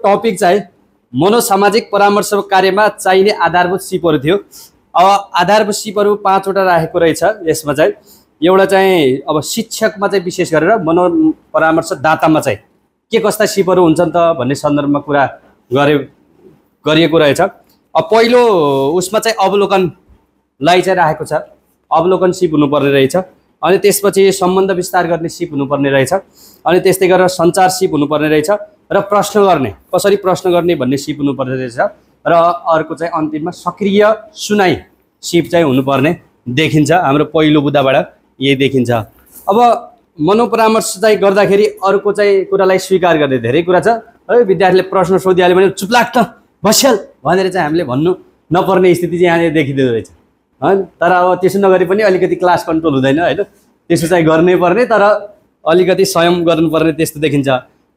Topic चाहिँ मनोसामाजिक परामर्श कार्यमा चाहिने आधारभूत सिपहरू थियो। अब आधारभूत सिपहरू 5 वटा राखेको रहेछ। यसमा चाहिँ एउटा चाहिँ अब शिक्षकमा चाहिँ विशेष गरेर मनोपरामर्शदातामा चाहिँ के कस्ता सिपहरू हुन्छन् त भन्ने सन्दर्भमा कुरा गरिएको रहेछ। अब पहिलो उसमा चाहिँ अवलोकनलाई चाहिँ राखेको छ। अवलोकन सिप हुनुपर्ने रहेछ। अनि त्यसपछि सम्बन्ध विस्तार गर्ने सिप हुनुपर्ने रहेछ। अनि त्यस्तै गरेर सञ्चार सिप हुनुपर्ने रहेछ र प्रश्न गर्ने, कसरी प्रश्न गर्ने भन्ने सिप हुनुपर्ने रहेछ। र अर्को चाहिँ अन्तिममा सक्रिय सुनाइ सिप चाहिँ हुनुपर्ने देखिन्छ। हाम्रो पहिलो बुदाबाट यही देखिन्छ। अब मनोपरामर्श चाहिँ गर्दाखेरि अर्को चाहिँ कुरालाई स्वीकार गर्ने धेरै कुरा छ है। विद्यार्थीले प्रश्न सोधिहाल्यो भने चुप लाग त बस्याल भनेर चाहिँ हामीले भन्नु नपर्ने स्थिति चाहिँ यहाँनिर देखिँदो रहेछ हैन। तर अब त्यसो नगरी पनि अलिकति क्लास कन्ट्रोल हुँदैन हैन। त्यसो चाहिँ गर्नै पर्ने, तर अलिकति संयम गर्नुपर्ने त्यस्तो देखिन्छ।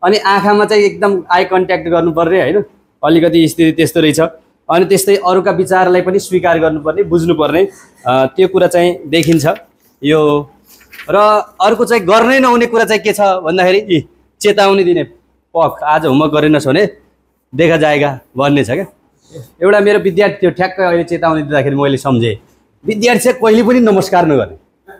अनि आँखामा चाहिँ एकदम आई कन्ट्याक्ट गर्नुपर्ने हैन, अलिकति स्थिति त्यस्तो रहेछ। अनि त्यस्तै अरूका विचारलाई पनि स्वीकार गर्नुपर्ने, बुझ्नुपर्ने त्यो कुरा चाहिँ देखिन्छ यो। र अर्को चाहिँ गर्नै नहुने कुरा चाहिँ के छ भन्दाखेरि चेतावनी दिने, पख आज होमवर्क गरेनस् भने देखा जाएगा भन्ने छ क्या। एउटा मेरो विद्यार्थी थियो, ठ्याक्कै अहिले चेतावनी दिँदाखेरि मैले सम्झेँ विद्यार्थी चाहिँ कहिले पनि नमस्कार नगर्ने।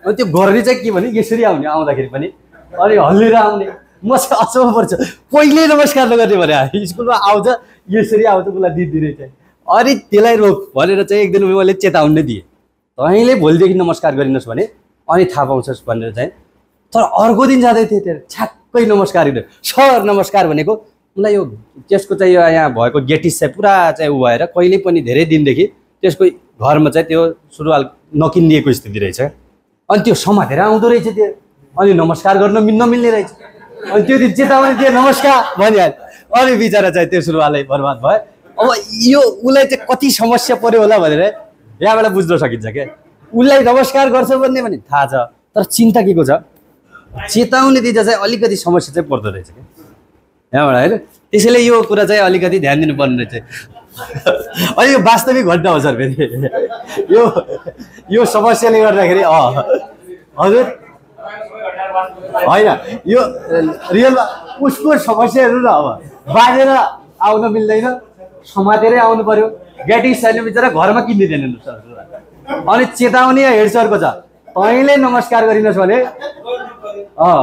अनि त्यो गर्ने चाहिँ के भने यसरी आउने, आउँदाखेरि पनि अनि हल्लिएर आउने। म चाहिँ अचम्म पर्छ, पहिले नमस्कार नगर्ने भने स्कुलमा आउँछ यसरी आउँछ उसलाई दिदी चाहिँ। अनि त्यसलाई रोक भनेर चाहिँ एक दिन मैले चेतावनी दिएँ, तैँले भोलिदेखि नमस्कार गरिनस् भने अनि थाहा पाउँछस् भनेर चाहिँ। तर अर्को दिन जाँदै थिएँ त्यहाँ ठ्याक्कै नमस्कार गरेँ, सर नमस्कार भनेको उसलाई यो त्यसको चाहिँ यो यहाँ भएको गेटिस चाहिँ पुरा चाहिँ उ भएर कहिले पनि धेरै दिनदेखि त्यसको घरमा चाहिँ त्यो सुरुवाल नकिनिएको स्थिति रहेछ। अनि त्यो समातेर आउँदो रहेछ त्यो, अनि नमस्कार गर्न नमिल्ने रहेछ। अनि त्यो दिन चेतावनी दिए नमस्कार भनिहाल्यो। अनि बिचरा चाहिँ त्यो सुरुवालै बर्बाद भयो। अब यो उसलाई चाहिँ कति समस्या पर्यो होला भनेर यहाँबाट बुझ्न सकिन्छ क्या। उसलाई नमस्कार गर्छ भन्ने पनि थाहा छ, तर चिन्ता के को छ, चेतावनी दिँदा चाहिँ अलिकति समस्या चाहिँ पर्दो रहेछ क्या यहाँबाट होइन। त्यसैले यो कुरा चाहिँ अलिकति ध्यान दिनुपर्ने रहेछ। अनि यो वास्तविक घटना हो सर फेरि यो समस्याले गर्दाखेरि हजुर होइन, यो रियलमा उसको समस्याहरू न। अब बाँधेर आउन मिल्दैन, समातेरै आउनु पर्यो। ग्याटिस छैन बिचरा, घरमा किनिदिँदैन। अनि चेतावनी हेड सरको छ, तैँले नमस्कार गरिनस् भने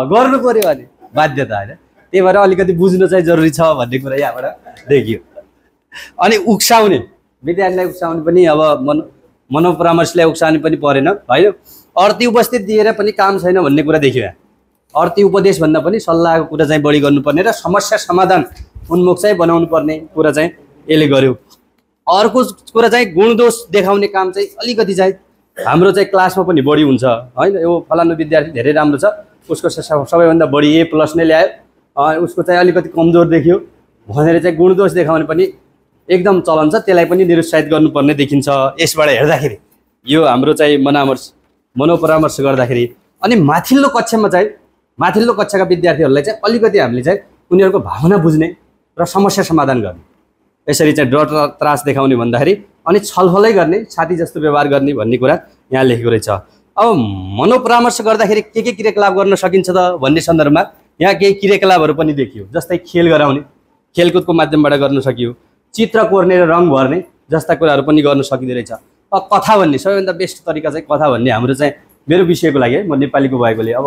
गर्नु पर्यो भने बाध्यता होइन। त्यही भएर अलिकति बुझ्नु चाहिँ जरुरी छ भन्ने कुरा यहाँबाट देखियो। अनि उक्साउने, विद्यार्थीलाई उक्साउने पनि अब मनोपरामर्शलाई उक्साउने पनि परेन होइन। अर्थी उपस्थित दिएर पनि काम छैन भन्ने कुरा देखियो यहाँ। अर्थी उपदेश भन्दा पनि सल्लाहको कुरा चाहिँ बढी गर्नुपर्ने र समस्या समाधान उन्मुख चाहिँ बनाउनु पर्ने कुरा चाहिँ यसले गर्यो। अर्को कुरा चाहिँ गुणदोष देखाउने काम चाहिँ अलिकति चाहिँ हाम्रो चाहिँ क्लासमा पनि बढी हुन्छ होइन। यो फलानु विद्यार्थी धेरै राम्रो छ, उसको सबैभन्दा बढी A+ नै ल्यायो, उसको चाहिँ अलिकति कमजोर देखियो भनेर चाहिँ गुणदोष देखाउने पनि एकदम चलन छ। त्यसलाई पनि निरुत्साहित गर्नुपर्ने देखिन्छ यसबाट हेर्दाखेरि यो हाम्रो चाहिँ मनोपरामर्श गर्दाखेरि। अनि माथिल्लो कक्षामा चाहिँ माथिल्लो कक्षाका विद्यार्थीहरूलाई चाहिँ अलिकति हामीले चाहिँ उनीहरूको भावना बुझ्ने र समस्या समाधान गर्ने, यसरी चाहिँ डर त्रास देखाउने भन्दाखेरि अनि छलफलै गर्ने, साथी जस्तो व्यवहार गर्ने भन्ने कुरा यहाँ लेखेको रहेछ। अब मनोपरामर्श गर्दाखेरि के क्रियाकलाप गर्न सकिन्छ त भन्ने सन्दर्भमा यहाँ केही क्रियाकलापहरू पनि देखियो। जस्तै खेल गराउने, खेलकुदको माध्यमबाट गर्न सकियो। चित्र कोर्ने र रङ भर्ने जस्ता कुराहरू पनि गर्न सकिँदो रहेछ। कथा भन्ने सबैभन्दा बेस्ट तरिका चाहिँ कथा भन्ने हाम्रो चाहिँ मेरो विषयको लागि है, म नेपालीको भएकोले। अब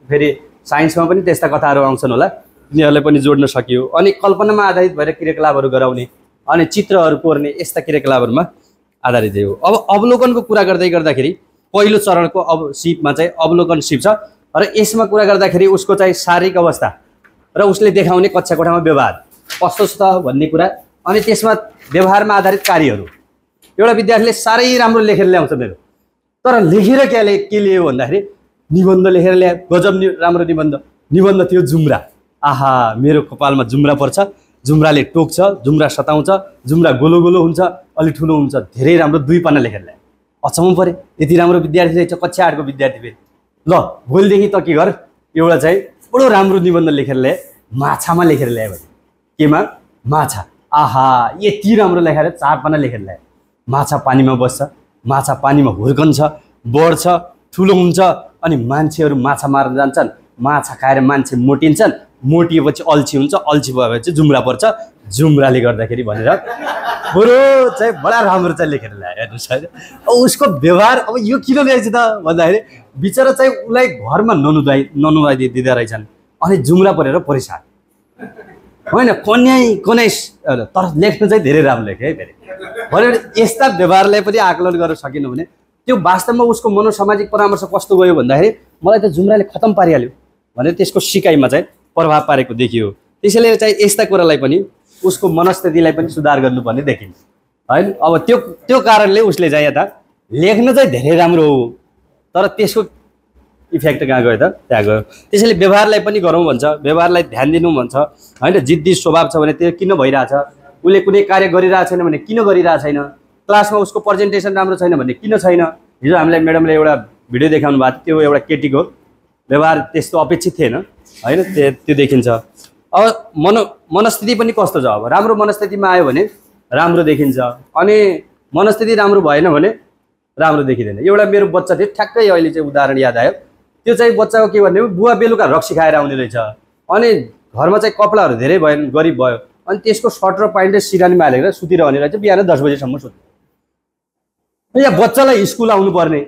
फेरि साइन्समा पनि त्यस्ता कथाहरू आउँछन् होला, यिनीहरूलाई पनि जोड्न सकियो। अनि कल्पनामा आधारित भएर क्रियाकलापहरू गराउने अनि चित्रहरू कोर्ने यस्ता क्रियाकलापहरूमा आधारित हो। अब अवलोकनको कुरा गर्दाखेरि पहिलो चरणको सिपमा चाहिँ अवलोकन सिप छ र यसमा कुरा गर्दाखेरि उसको चाहिँ शारीरिक अवस्था र उसले देखाउने कक्षा कोठामा व्यवहार कस्तो छ भन्ने कुरा। अनि त्यसमा व्यवहारमा आधारित कार्यहरू। एउटा विद्यार्थीले साह्रै राम्रो लेखेर ल्याउँछ मेरो, तर लेखेर के ल्यायो भन्दाखेरि निबन्ध लेखेर ल्यायो, गजब राम्रो निबन्ध थियो जुम्रा। आहा, मेरो कपालमा जुम्रा पर्छ, जुम्राले टोक्छ, जुम्रा सताउँछ, जुम्रा गोलो गोलो हुन्छ, अलि ठुलो हुन्छ, धेरै राम्रो 2 पन्ना लेखेर ल्यायो। अचम्म परे, यति राम्रो विद्यार्थी रहेछ, कक्षा 8 को विद्यार्थी फेरि। ल भोलिदेखि त के गर, एउटा चाहिँ बडो राम्रो निबन्ध लेखेर ल्याए, माछामा लेखेर ल्यायो भने। केमा? माछा। आहा, यति राम्रो लेखेर 4 पन्ना लेखेर ल्यायो। माछा पानीमा बस्छ, माछा पानीमा हुर्कन्छ, बढ्छ, ठुलो हुन्छ, अनि मान्छेहरू माछा मार्न जान्छन्, माछा खाएर मान्छे मोटिन्छन्, मोटिएपछि अल्छी हुन्छ, अल्छी भएपछि जुम्रा पर्छ, जुम्राले गर्दाखेरि भनेर बरु चाहिँ बडा राम्रो चाहिँ लेखेर ल्यायो हेर्नुहोस् होइन। अब उसको व्यवहार अब यो किन ल्याएछ त भन्दाखेरि बिचरा चाहिँ उसलाई घरमा ननुहाइदिँदा रहेछन् अनि जुम्रा परेर परेशान होइन, कन्याई तर लेख्नु चाहिँ धेरै राम्रो लेख्यो है फेरि भनेर यस्ता व्यवहारलाई पनि आकलन गर्न सकिनु भने त्यो वास्तवमा उसको मनोसामाजिक परामर्श कस्तो गयो भन्दाखेरि मलाई त जुम्राले खतम पारिहाल्यो भनेर त्यसको सिकाइमा चाहिँ प्रभाव पारेको देखियो। त्यसैले चाहिँ यस्ता कुरालाई पनि उसको मनस्थितिलाई पनि सुधार गर्नुपर्ने देखिन्छ होइन। अब त्यो कारणले उसले चाहिँ यता लेख्न चाहिँ धेरै राम्रो हो तर त्यसको इफेक्ट कहाँ गयो त त्यहाँ गयो। त्यसैले व्यवहारलाई पनि गरौँ भन्छ, व्यवहारलाई ध्यान दिनु भन्छ होइन। जिद्दी स्वभाव छ भने त्यो किन भइरहेछ, उसले कुनै कार्य गरिरहेको छैन भने किन गरिरहेको छैन, क्लासमा उसको प्रेजेन्टेसन राम्रो छैन भने किन छैन। हिजो हामीलाई म्याडमले एउटा भिडियो देखाउनु भएको थियो, त्यो एउटा केटीको व्यवहार त्यस्तो अपेक्षित थिएन होइन, त्यो देखिन्छ। अब मनस्थिति पनि कस्तो छ, अब राम्रो मनस्थितिमा आयो भने राम्रो देखिन्छ अनि मनस्थिति राम्रो भएन भने राम्रो देखिँदैन। एउटा मेरो बच्चा थियो ठ्याक्कै अहिले चाहिँ उदाहरण याद आयो, त्यो चाहिँ बच्चाको के भन्ने बुवा बेलुका रक्सी खाएर आउने रहेछ अनि घरमा चाहिँ कपडाहरू धेरै भयो, गरिब भयो अनि त्यसको सर्ट र प्यान्ट र सिरानीमा हालेर सुतिरहने रहेछ, बिहान 10 बजेसम्म सुत्यो। यहाँ बच्चालाई स्कुल आउनु पर्ने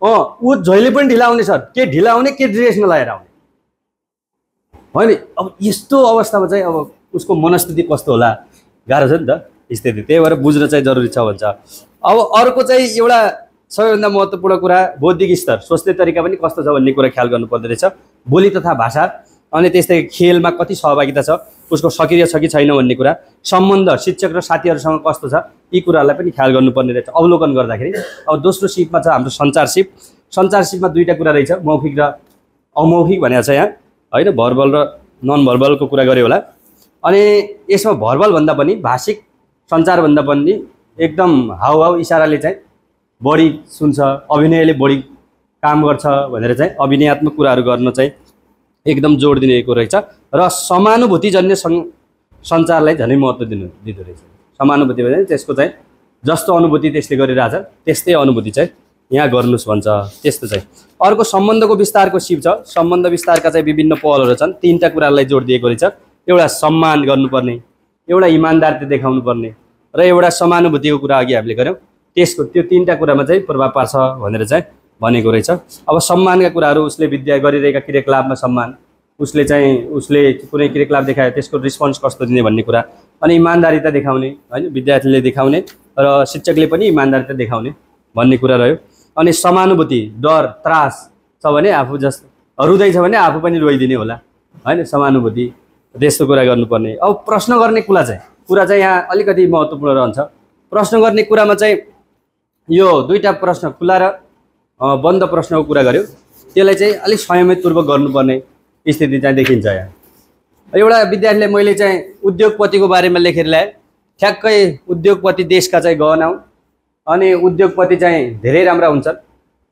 ऊ जहिले पनि ढिला आउने सर, के ढिला आउने के ड्रेस नलाएर आउने होइन। अब यस्तो अवस्थामा चाहिँ अब उसको मनस्थिति कस्तो होला, गाह्रो छ नि त स्थिति, त्यही भएर बुझ्न चाहिँ जरुरी छ भन्छ। अब अर्को चाहिँ एउटा सबैभन्दा महत्त्वपूर्ण कुरा बौद्धिक स्तर, सोच्ने तरिका पनि कस्तो छ भन्ने कुरा ख्याल गर्नुपर्दो रहेछ। बोली तथा भाषा अनि त्यस्तै खेलमा कति सहभागिता छ, उसको सक्रिय छ कि छैन भन्ने कुरा, सम्बन्ध शिक्षक र साथीहरूसँग कस्तो छ, यी कुराहरूलाई पनि ख्याल गर्नुपर्ने रहेछ अवलोकन गर्दाखेरि। अब दोस्रो सिपमा छ हाम्रो सञ्चार सिप। सञ्चार सिपमा दुईवटा कुरा रहेछ, मौखिक र अमौखिक भनेको छ यहाँ होइन, भर्बल र नन भर्बलको कुरा गऱ्यो होला। अनि यसमा भर्बल भन्दा पनि भाषिक सञ्चार भन्दा पनि एकदम हाउभाउ इसाराले चाहिँ बढी सुन्छ, अभिनयले बढी काम गर्छ भनेर चाहिँ अभिनयात्मक कुराहरू गर्न चाहिँ एकदम जोड दिएको रहेछ र समानुभूतिजन्य सञ्चारलाई झनै महत्त्व दिँदो रहेछ। समानुभूति भने त्यसको चाहिँ जस्तो अनुभूति त्यसले गरिरहेछ त्यस्तै अनुभूति चाहिँ यहाँ गर्नुहोस् भन्छ, त्यस्तो चाहिँ। अर्को सम्बन्धको विस्तारको सिप छ। सम्बन्ध विस्तारका चाहिँ विभिन्न पहलहरू छन्, 3टा कुरालाई जोड दिएको रहेछ। एउटा सम्मान गर्नुपर्ने, एउटा इमान्दारिता देखाउनु पर्ने र एउटा समानुभूतिको कुरा अघि हामीले गऱ्यौँ, त्यसको त्यो 3टा कुरामा चाहिँ प्रभाव पार्छ भनेर चाहिँ भनेको रहेछ। अब सम्मानका कुराहरू, उसले विद्या गरिरहेका क्रियाकलापमा सम्मान, उसले कुनै क्रियाकलाप देखायो त्यसको रिस्पोन्स कस्तो दिने भन्ने कुरा, अनि इमान्दारिता देखाउने होइन, विद्यार्थीले देखाउने र शिक्षकले पनि इमान्दारिता देखाउने भन्ने कुरा रह्यो। अनि समानुभूति, डर त्रास छ भने आफू जस्तो रुँदै छ भने आफू पनि रोइदिने होला होइन, समानुभूति त्यस्तो कुरा गर्नुपर्ने। अब प्रश्न गर्ने कुरा चाहिँ यहाँ अलिकति महत्त्वपूर्ण रहन्छ। प्रश्न गर्ने कुरामा चाहिँ यो 2टा प्रश्न, खुला र बन्द प्रश्नको कुरा गऱ्यो, त्यसलाई चाहिँ अलिक संयमितपूर्वक गर्नुपर्ने स्थिति चाहिँ देखिन्छ यहाँ। एउटा विद्यार्थीले मैले चाहिँ उद्योगपतिको बारेमा लेखेर ल्याएँ, ठ्याक्कै उद्योगपति देशका चाहिँ गहना हुन् अनि उद्योगपति चाहिँ धेरै राम्रा हुन्छन्,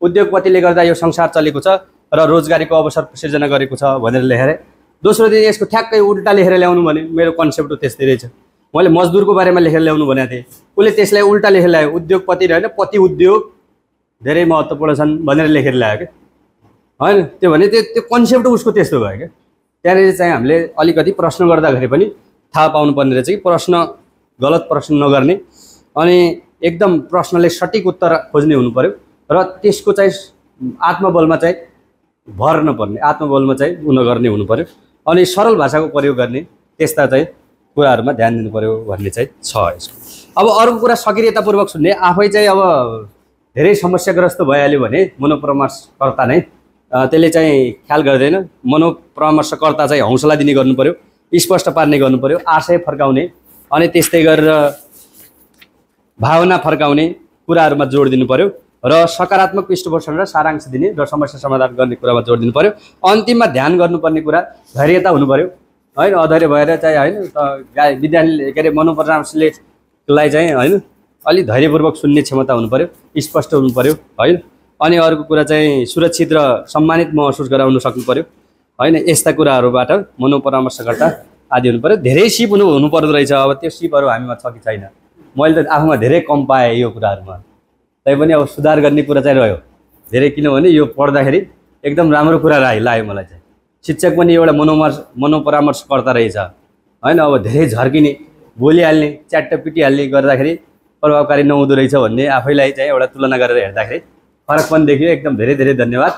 उद्योगपतिले गर्दा यो संसार चलेको छ र रोजगारीको अवसर सृजना गरेको छ भनेर लेखेर। दोस्रो दिन यसको ठ्याक्कै उल्टा लेखेर ल्याउनु भने मेरो कन्सेप्ट त्यस्तै रहेछ। मैले मजदुरको बारेमा लेखेर ल्याउनु भनेको थिएँ, उसले त्यसलाई उल्टा लेखेर ल्यायो, उद्योगपति होइन पति उद्योग धेरै महत्त्वपूर्ण छन् भनेर लेखेर ल्यायो क्या होइन। त्यो भने त्यो कन्सेप्ट उसको त्यस्तो भयो क्या। त्यहाँनिर चाहिँ हामीले अलिकति प्रश्न गर्दाखेरि पनि थाहा पाउनुपर्ने रहेछ कि प्रश्न गलत प्रश्न नगर्ने अनि एकदम प्रश्नले सठिक उत्तर खोज्ने हुनु पर्यो र त्यसको चाहिँ आत्मबलमा चाहिँ भर नपर्ने, आत्मबलमा चाहिँ नगर्ने हुनु पर्यो अनि सरल भाषाको प्रयोग गर्ने, त्यस्ता चाहिँ कुराहरूमा ध्यान दिनु पर्यो भन्ने चाहिँ छ यसको। अब अर्को कुरा सक्रियतापूर्वक सुन्ने। आफै चाहिँ अब धेरै समस्याग्रस्त भइहाल्यो भने मनोपरामर्शकर्ता नै त्यसले चाहिँ ख्याल गर्दैन। मनोपरामर्शकर्ता चाहिँ हौसला दिने गर्नु पर्यो, स्पष्ट पार्ने गर्नु पर्यो, आशय फर्काउने अनि त्यस्तै गरेर भावना फर्काउने कुराहरूमा जोड दिनु पर्यो र सकारात्मक पृष्ठपोषण र सारांश दिने र समस्या समाधान गर्ने कुरामा जोड दिनु पर्यो। अन्तिममा ध्यान गर्नुपर्ने कुरा धैर्यता हुनु पर्यो होइन, अधैर्य भएर चाहिँ होइन विद्यार्थीले के अरे मनोपरामर्शलेलाई चाहिँ होइन अलि धैर्यपूर्वक सुन्ने क्षमता हुनु पर्यो, स्पष्ट हुनु पर्यो होइन। अनि अर्को कुरा चाहिँ सुरक्षित र सम्मानित महसुस गराउन सक्नु पर्यो होइन। यस्ता कुराहरूबाट मनोपरामर्शकर्ता आदि हुनु पर्यो। धेरै सिप हुनु पर्दो रहेछ। अब त्यो सिपहरू हामीमा छ कि छैन, मैले त आफूमा धेरै कम पाएँ यो कुराहरूमा, तैपनि अब सुधार गर्ने कुरा चाहिँ रह्यो धेरै, किनभने यो पढ्दाखेरि एकदम राम्रो कुरा लाग्यो मलाई चाहिँ शिक्षक पनि एउटा मनोपरामर्शकर्ता रहेछ हैन। अब धेरै झर्किने बोलिहाल्ने च्याट्ट पिटिहाल्ने गर्दाखेरि प्रभावकारी नहुँदो रहेछ भन्ने आफैलाई चाहिँ एउटा तुलना गरेर हेर्दाखेरि फरक पनि देखियो। एकदम धेरै धेरै धन्यवाद।